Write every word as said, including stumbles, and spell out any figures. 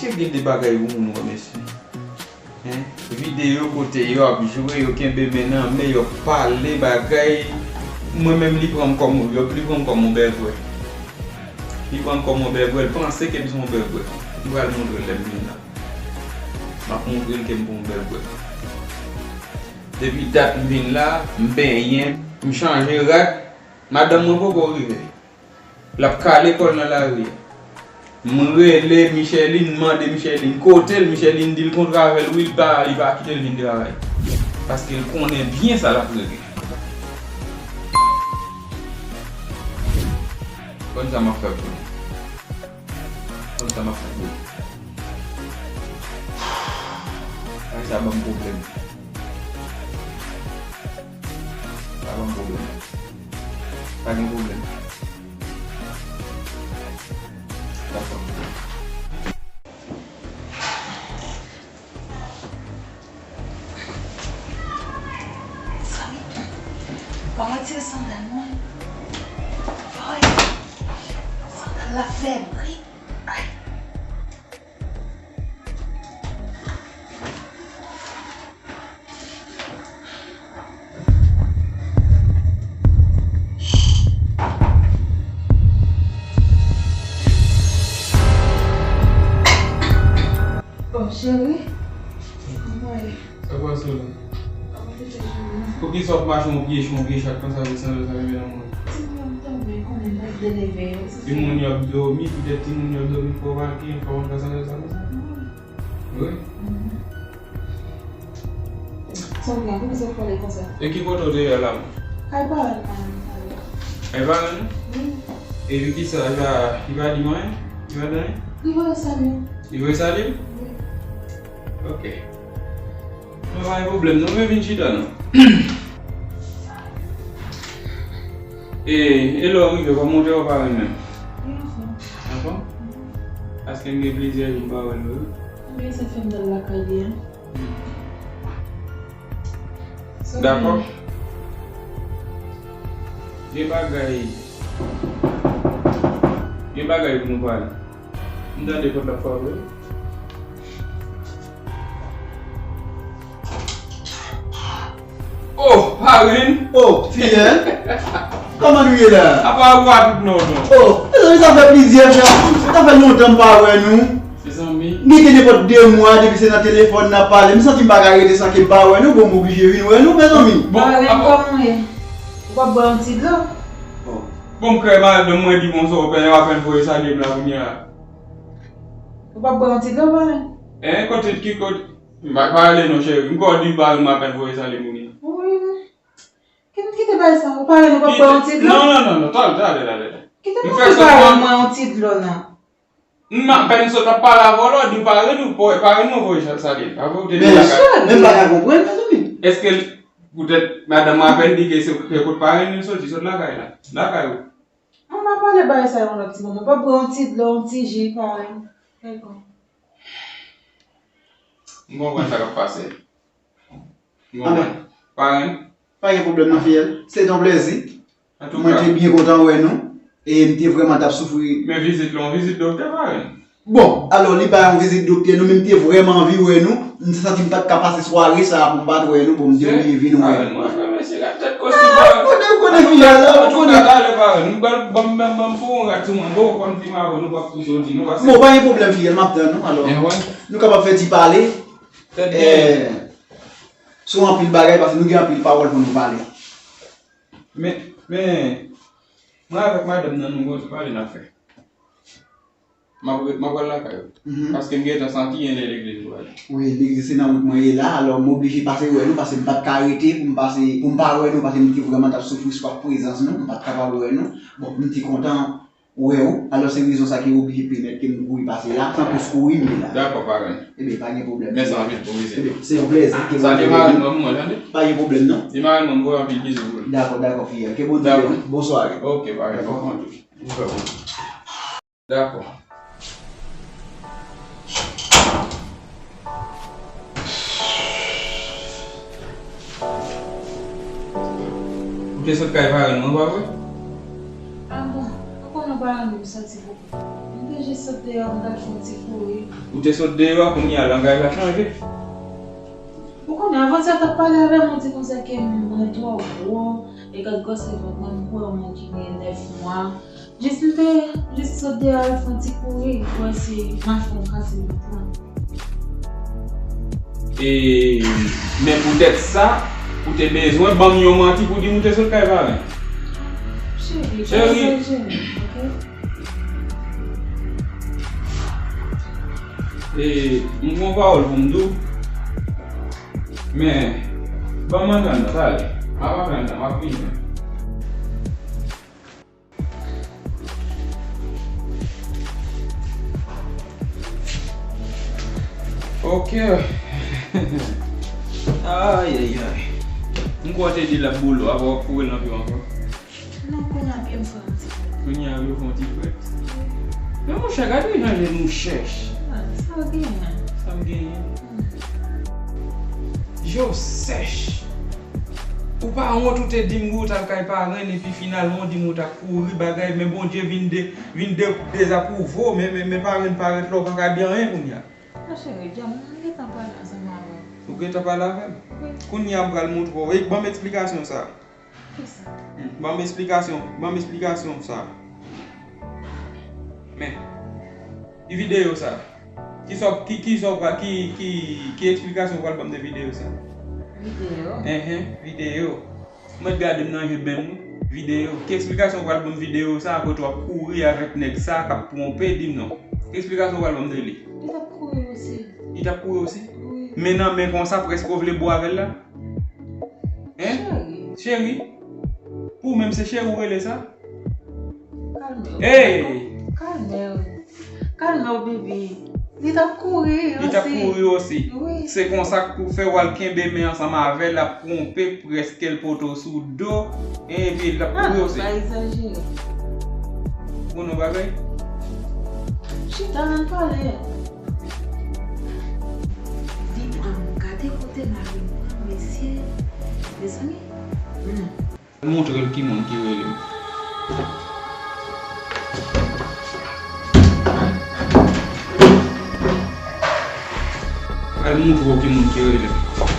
Regle de bagay pou moun wè, mesye. Hein? Videyo kote yo ap jwe, yo kenbe men nan men, yo ap pale bagay. Mwen menm, li pran m kòm, yo, li pran m kòm yon bègwè. Li pran m kòm yon bègwè, li panse ke m se yon bègwè. M pral montre l lè m vin la. M ap montre l ke m pa yon bègwè. Depi dat m vin la, m benyen, m chanje rad, madanm mwen poko rive. L ap kale kò l nan lari a. M rele Micheline, m mande Micheline kote l, Micheline di l kontre avè l, wi, li pa, li pa kite l vin travay. Paske l konnen byen sa l ap regle. Konn sa m ap fè pou li. Konn sa m ap fè pou li. Ay, sa ban m pwoblèm. Sa ban m pwoblèm. Pa gen pwoblèm. Dakò. Mezanmi, pa retire sandal mwen. Boy, sandal la fèb, wi. Ay. Oh, cheri. Kòman w ye? Sa k pase w la? Poukisa w ap mache yon pye chou, yon pye chat konsa, se sandal sa renmen nan men w? Timoun yo, m tonbe, konnen m pa vle leve yo, se sa. Timoun yo ap dòmi, poutèt timoun yo ap dòmi, fò w pake, fò w antre sandal sa konsa? Wi. Wi? Mhm. Sonia, poukisa w pale konsa? E ki kote w te ye la? Kay paran m, madanm. Kay paran nou? Wi. Epi kisa, li pa, li pa di mwen? Li pa di anyen? Li voye salye. Li voye salye? Wi. Ok. Non, pa gen pwoblèm, non, men vin chita, non. E, e lè w rive, kòman w te wè paran menm? Li anfòm. Anfòm? Paske m gen plizyè jou m pa wè l vre. Ebyen, sa fè m t al lakay li a. Dakò. Gen bagay, gen bagay pou nou pale. M tande pòt la ap frape. Oh, parenn! Oh, fiyèl! Kòman nou ye la? Apa ou pa tout non, non? Oh, mezanmi, sa fè plizyè jan. Sa fè lontan m pa wè nou. Mezanmi. Gen nenpòt de mwa depi se nan telefòn n ap pale. M santi m pa ka rete san ke m pa wè nou. Bon, m oblije vin wè nou, mezanmi. Bon, parenn, apa kòman w ye? Ou p ap bwè yon ti dlo? Oh. Bon, m kwè madanm mwen di bonswa, w apèn voye salye m la kounye a. Ou p ap bwè yon ti dlo, parenn? Hein, kote, ki kote? M pa, pa ale non, cheri. M kwè w di parenn m apèn voye salye m kounye a. Wi. Kite, kite bagay sa. Ou parenn, ou p ap bwè yon ti dlo? Non, non, non, non. Talè, talè, talè. Kite m di parenn mwen yon ti dlo, non. M apèn sot ap pale avè w la, w di parenn ou, parenn mwen voye salye. Apre ou te vin lakay. Men m pa ka konprann, mezanmi. Èske l, poutèt madanm mwen apèn di ke se, se kot parenn li soti, sot lakay la. Lakay ou. Ann, n a pale bagay sa yo yon lòt ti moman. Ou p ap bwè yon ti dlo, yon ti ji, parenn? Kèlkonk. M konprann sa k ap pase. M konprann. Parenn. Pa gen pwoblèm non, fiyèl. Se te yon plèzi. Mwen te byen kontan wè nou. E m te vrèman t ap soufri. Men vizit la, yon vizit doktè, parenn. Bon, alò, li pa yon vizit doktè, non, men m te vrèman anvi wè nou. M te santi m pa t ka pase sware sa a pou m pa t wè nou. Bon, m te oblije vin wè nou. Parenn, mwen, frè, mesye, gad tèt kosti, parenn. Ou konnen, ou konnen fiyèl la, ou konnen. Antouka, talè, parenn. M pral, ban m, ban m, ban m pou yon rad sou mwen. Bon, ou konn ti mago, nou p ap touche w di, nou pase. Bon, pa gen pwoblèm, fiyèl, m ap tann ou, alò. Nou kapab fè ti pale. Tèt gen. Sou anpil bagay, paske nou gen anpil pawòl pou nou pale. Men, men, mwen avèk madanm nan, nou gon ti pale n ap fè. M ap, m ap al lakay ou. Mhm. Paske m gentan santi gen lè legliz ou pral. Wi, legliz se nan wout mwen ye la, alò m oblije pase wè nou, paske m pa t ka rete pou m pase, pou m pa wè nou, paske m te vrèman t ap soufri swaf prezans nou, m pa t kapab wè nou. Bon, m te kontan wè ou, alò se rezon sa ki oblije pèmèt ke m kouri pase la, tankou kouri m ye la. Dakò, parenn. Ebyen, pa gen pwoblèm. Mèsi anpil pou vizit. Ebyen, se yon plèzi ke Bondye beni. Salye marenn mwen pou mwen, tande? Pa gen pwoblèm, non. Di marenn mwen m voye anpil bizou pou li. Dakò, dakò, fiyèl. Ke Bondye beni. Bonsware. Ok, parenn. Dakò. Mwen fè pou ou. Dakò. Ou te sot kay parenn mwen, pa vre? Ah bon, ou konnen w pa Parèt m soti pou kont mwen. M te jis sot deyò, m t al fè yon ti kouri. Ou te sot deyò, kounye a langaj la chanje. Ou konnen, avan sa, w t ap pale avè m, ou di konsa ke mwen twò gwo, e gad gwosè vant mwen, m kwè yon moun ki gen nèf mwa. Jis m te, jis sot deyò al fè yon ti kouri, pou wè si machwè m kase vant lan. E, men poutèt sa, ou te bezwen ban m yon manti pou di m ou te sot kay parenn. Cheri, pa Cheri. Egzajere, oke? E, m gon pawòl pou m di w. Men, ban m antann nan, talè. M ap antann nan, m ap vini. Ok. Ay, ay, ay. M kwè w te di l ap boule w, apa w ap kouri l nan pye w ankò? Non, kounye a pye m fè yon ti frèt. Kounye a pye w fè yon ti frèt? Men monchè, gade jan je nou chèch. Ah, sa w genyen? Sa m genyen? Hmm. Je w sèch. Ou pa wont, ou te di m ou t al kay parenn, epi finalman ou di m ou t ap kouri bagay, men Bondye vin de, vin de, dezapwouve w, men, men, men parenn parèt la, ou pa ka di anyen kounye a. Monchè, Redja, mwen gentan pale ansanm avè w. Ou gentan pale avè m? Wi. Kounye a m pral montre w. E, ban m eksplikasyon sa. Kisa? Hmm, ban m esplikasyon, ban m esplikasyon sa. Men, ki videyo sa? Ki sa, ki, ki sa w pral, ki, ki, ki esplikasyon w pral ban m de videyo sa? Videyo? Enhen, videyo. Mwen gade m nan je benm wi. Videyo. Ki esplikasyon w pral ban m videyo sa, kote w ap kouri avèk nèg sa k ap twonpe, di m non. Ki esplikasyon w pral ban m de li? Li t ap kouri osi. Li t ap kouri osi? Wi. Men nan men konsa, prèske w vle bo avè l la? Hein? Cheri. Cheri? Pou ou menm se cheri ou rele sa? Kalme w. Hey! Kalme w. Kalme w, bebe. Li t ap kouri osi. Li t ap kouri osi. Wi. Se konsa k pou fè w al kenbe men ansanm avè l, ap twonpe, prèske l pote w sou do, epi l t ap kouri osi. Ah, pa egzajere. Bon, nou bagay? Chita, ann pale. Di, ah, gade kote mari m pran, mesye. Mezanmi. Hmm. Al montre l ki moun ki rele m. Al montre w ki moun ki rele m.